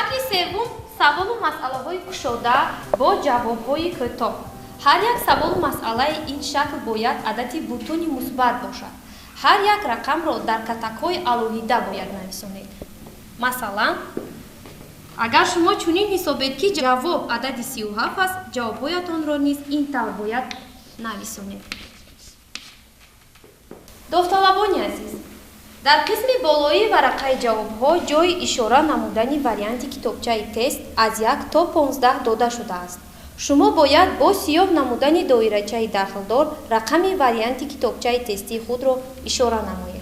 Шакли севум: саволу масъалаҳои кушода бо ҷавобҳои кӯтоҳ. Ҳар як саволу масъалаи ин шакл бояд адади бутуни мусбат бошад. Ҳар як рақамро дар катакҳои алоҳида бояд нависонед. Масалан, агар шумо чунин ҳисобед, ки ҷавоб адади 37 аст, ҷавобҳоятонро низ ин тавр бояд нависонед. Довталабони азиз, дар қисми болоии варақаи ҷавобҳо ҷойи ишора намудани варианти китобчаи тест аз 1 то 15 дода шудааст. Шумо бояд бо сиёҳ намудани доирачаи дахлдор рақами варианти китобчаи тестии худро ишора намоед.